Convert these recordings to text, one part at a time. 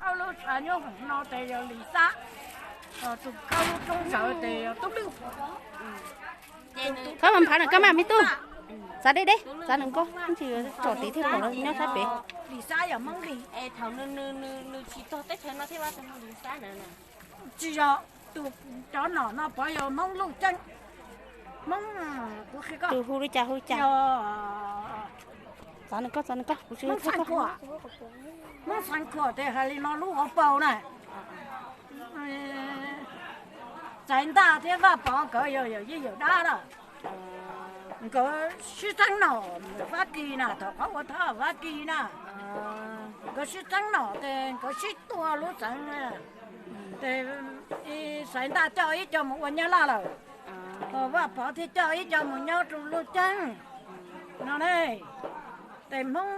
Khawb lub tshav nyob hoom no ces yog Lis Xab, tus khawb lub roob sawv ces yog Tub Lwj. Khawb mas nphav nws koj mas me tub, txav deb deb, txav nws koj tsis tsom tid thiaj pom nyob sab pem. Lis Xab yog Hmoob li. Tsis yog, tus cov nom no puav yog Hmoob Luj Ceeb, Hmoob, kuv qhia koj, tus hu li cas hu li cas. Txav nws koj, txav nws koj, kuv tsis Hmoob Xeev Khuam, Hmoob Xeev Khuam ces hais li no lub hauv paus na. Xaiv Ntaj thiab Vaj Pov nkawd yog yawm yij yawm dab lawm. Nkawd sib txeeb nom Fab Kis na, thaum qhov ua thab Fab Kis na, nkawd sib txeeb nom ces nkawd sib tua lub xeev. Ces Xaiv Ntaj coj ib co mus ua Nyab Laj lawm, Vaj Pov thiaj coj ib co mus nyob rau Luj Ceeb no ne. Ces Hmoob,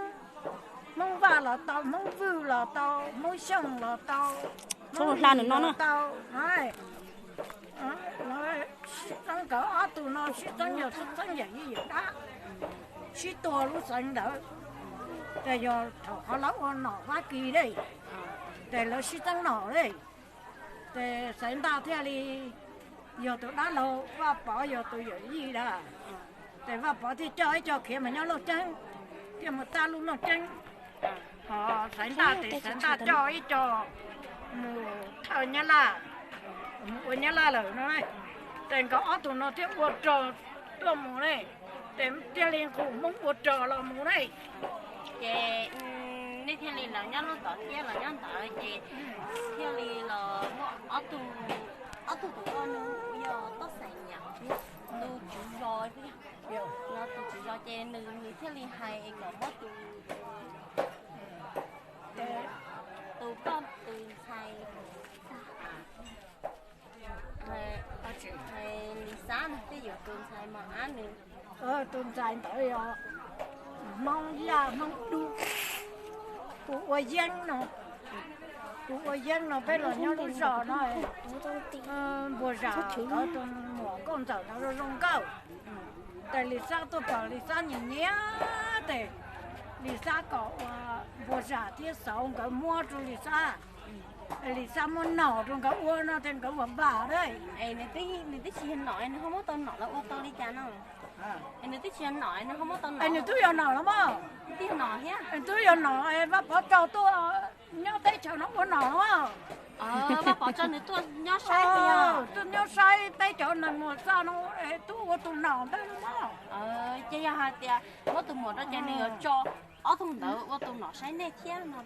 Hmoob Vaj los tau, Hmoob Vwj los tau, Hmoob Xyooj los tau, Hmoob Lis los tau. Sib txeeb, nkawd ob tug no sib txeeb, yog sib txeeb yawm yij yawm dab, sib tua lub xeev ntawd. Ces yog thaum qhov lawv ua nom Fab Kis ne, ces lawv sib txeeb nom ne, ces Xaiv Ntaj thiaj li yog tus dab laug, Vaj Pov yog tus yawm yij dab. Ces Vaj Pov thiaj coj ib co khiav mus nyob Looj Ceeb, thiaj mus tab lub Looj Ceeb. Ho Xaiv Ntaj ces Xaiv Ntaj coj ib co mus thawj Nyab Laj, mus ua Nyab Laj lawm no. Ces nkawd ob tug no thiaj ua rog tuaj mus ne, ces thiaj li nqus Hmoob ua rog los mus ne. Ces nej thiaj li los nyob lub tod thiab los nyob ntawd ces thiaj li los muaj ob tug, ob tug tus ua no yog Tob Xeem Nyam thiab tus tswv zos thiab. Los tus tswv zos ces nws, nws thiaj li hais kom muab tus, tus poj tus ntxhais Lis Xab no twb yog tus ntxhais mos ab nws. Tus ntxhais ntawd yog Hmoob Yaj Hmoob Dub. Tus ua yeeb no, tus ua yeeb no peb los nyob lub zos no, Npuag Zam nkawd tus muam nkauj ntxawm ntawd zoo zoo nkauj. Ces Lis Xab tuaj pom Lis Xab nyiam nyiam, ces Lis Xab kom ua Npuag Zam thiab Xauv nkawd muab rau Lis Xab. Lis Xab muab nom rau nkawd ua no ces nkawd ua npam na. Nws twb tsis yog nom nws ho muab tau nom los ua tau li cas no? Nws twb tsis yog nom nws ho muab tau nom. Nws twb yog nom los mas. Twb yog nom thiab. Twb yog nom, Vaj Pov tso tuaj nyob teb chaws no ua nom los mas. Vaj Pov tso nws tuaj nyob saib, tuaj nyob saib peb cov neeg Muas Xaj no, twb ua tus nom ntawd los mas. Ces yog hais tias muab tus muam rau ces nws yuav tso ob tug ntawd ua tus nom saib nej thiab no.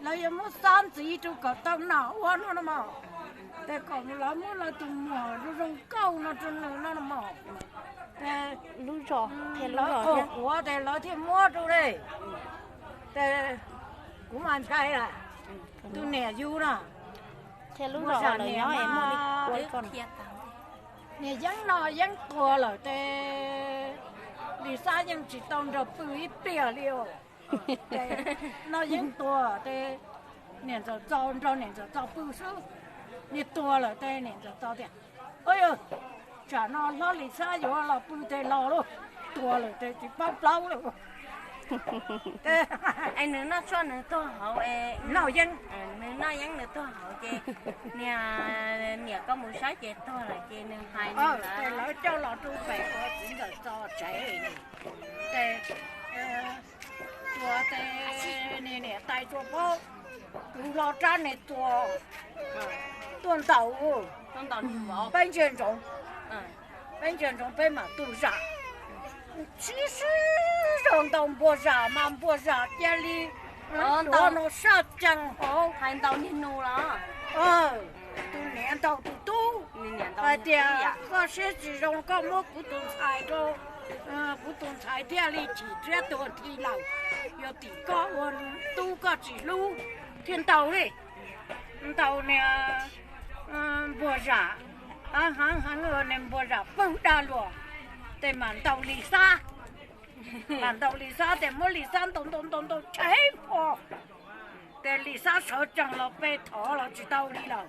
Lawv yuav muab xab ntxiv rau kom tau nom ua no no mas. Ces kom lawv muab lawv tus muam zoo zoo nkauj no rau nws no no mas. Ces lub zos, lawv qhuas quav ces lawv thiaj muab rau li. Ces kuv mas ntshai lawm, tus niam yug no, lub zos niam, niam Yeeb no Yeeb tuag lawm ces Lis Xab yeej tsis tau nrog pw ib pliag li os. Ces no Yeeb tuag ces niam Ntxawm Txos nrog niam Ntxawm Txos pw xwb. Niam tuag lawm ces niam Ntxawm Txos tias, Ua yog tsam no hlob Lis Xab yuav los pw ces los lauj, tuag lawm ces tsis paub plaub lawm. Es nws noj tshuaj nws tuag hauv, noj yeeb, nws noj yeeb nws tuag hauv ces niam, niam koj mus saib ces tuag lawm ces nws hais, ces lawv coj los rau pem ua txiv Ntxawm Txos tsev. Ces tuag ces niam tais tsuas paub, tus hlob rab niag tuag tuaj ntaus peb ntsia ntsoov, peb ntsia ntsoov peb mam tu zam. Sib sib zog ntaus Npuag Zam mas Npuag Zam cia li, o, no saj cees hauv, hais ntaus niag nus los, tus niam ntaus tus tub, hais tias koj siab tsis zoo koj muab kuv tus ntxhais rau, kuv tus ntxhais thiaj li chim thiab tuag nthi lawm. Yog tim koj ua tub koj tsis hlub thiaj ntaus li. Ntaus niag Npuag Zam, heev heev niag Npuag Zam pw dag luas, ces mam ntaus Lis Xab. Mam ntaus Lis Xab ces muab Lis Xab ntaus ntaus ntaus ntaus tshev pho. Ces Lis Xab sawv tsees los pe thov los tsis tau li lawm.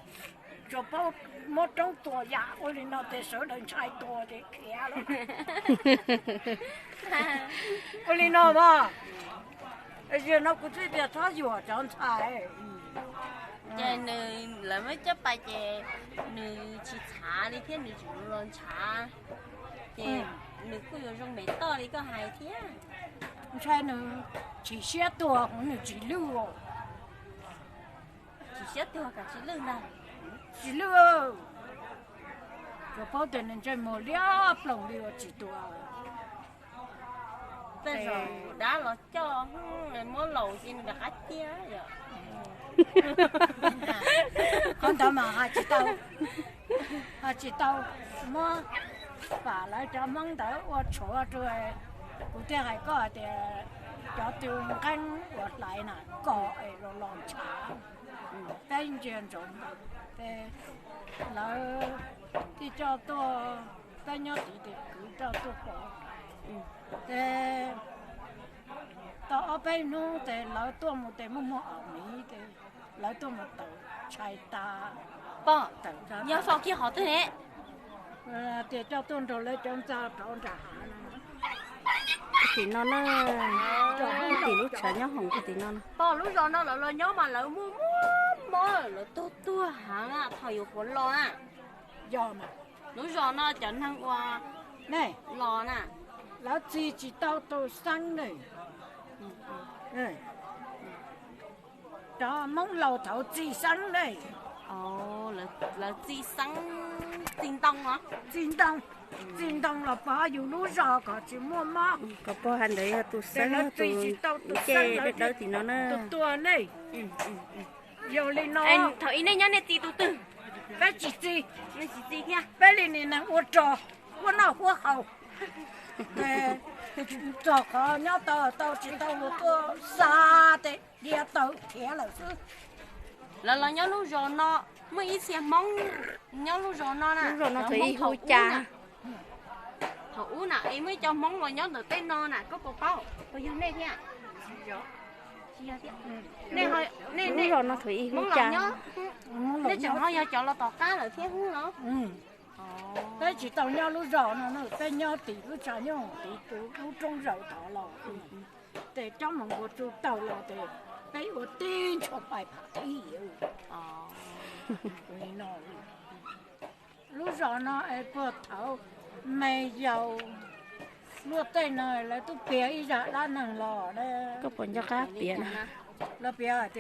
Tsuas paub muab roob tua yam ua li no ces sawv daws ntshai tuag ces khiav lawm. Ua li no mas. Zaum no kuv thiaj tias txhob yuam cov ntxhais. Ces nws, lawv muab coj pais ces nws tsis txhav li thiab, nws tseem los ntshav. Ces nws kuj yuav zoo me toj li koj hais thiab. Ntshai nws chim siab tuag, nws tsis lwj. Chim siab tuag kom tsis lwj ntag. Tsis lwj. Tsuas paub tias nws ntsej muag liab ploog li ua tsis tuag. Tej zaum dab los coj, muab laus ces nws rov qab ciaj yom. Qhov ntawd mas hais tsis tau, hais tsis tau, muab pam lawv cov Hmoob ntawd ua tshuav rau. Kuv thiaj hais koj hais tias cov tw nqeeb uas hlais na kom es los los ntshav, peb ntsia ntsoov ntawd. Ces lawv thiaj coj tuaj, peb nyob tid ces kwv coj tuaj pov. Ces tau ob peb hnub ces lawv tuaj mus ces muaj muag os miv ces lawv tuaj mus tawm tshais tas. Pog, nyob sau kiag qhov twg ne? Tias coj tuaj nrog lawv cov ntxa rov nram hav no. Tim no na, tim lub tshav nyob hoom tim no. Pog, lub zos no lawv los nyob mas lawv muaj muaj mob, lawv tuag tuag heev thaum yuav qhuav los na. Yog mas. Lub zos no cov neeg uas nej los na, lawv txi tsis tau tus xeeb ne. Cov Hmoob laus thaum txi xeeb ne. Lawv txi xeeb, txi ntoo os. Txi ntoo, txi ntoo los pov yus lub zos kom tsis muaj mob. Kom pog hais ntawd yog tus xeeb, lawv txi tsis tau tus xeeb, dawb dawb tim no na. Tus tuag ne. Yog li no, thaum ub nej nyob nej txi tus twg? Peb tsis txi, peb li nim neeg ua rog, huab noj huab haus. Txog qhov nyob tau tau tsis tau mus tuaj xa ces dhia taw khiav lawm xwb. Lawv los nyob lub zos no, muaj ib txhia Hmoob nyob lub zos no na. Lub zos no thaum ub hu cas? Thaum ub na es muaj ib co Hmoob los nyob ntawm tej no na, koj puas paub? Puas yog nej thiab? Lub zos no thaum ub hu cas? Nej tseem ho yog cov los tom qab lawm thiab hub los? Peb tsis tau nyob lub zos no, peb nyob tim lub tshav nyob tid, lub roob zaws tod los. Ces coj mus npua tsu taug los ces peb ua tib ntshua pais pham thib. Lub zos no es puag thaum me yaus luaj tej no lawv twb piav ib zaj dab neeg los. Koj puas nco qab piav na? Lawv piav hais tias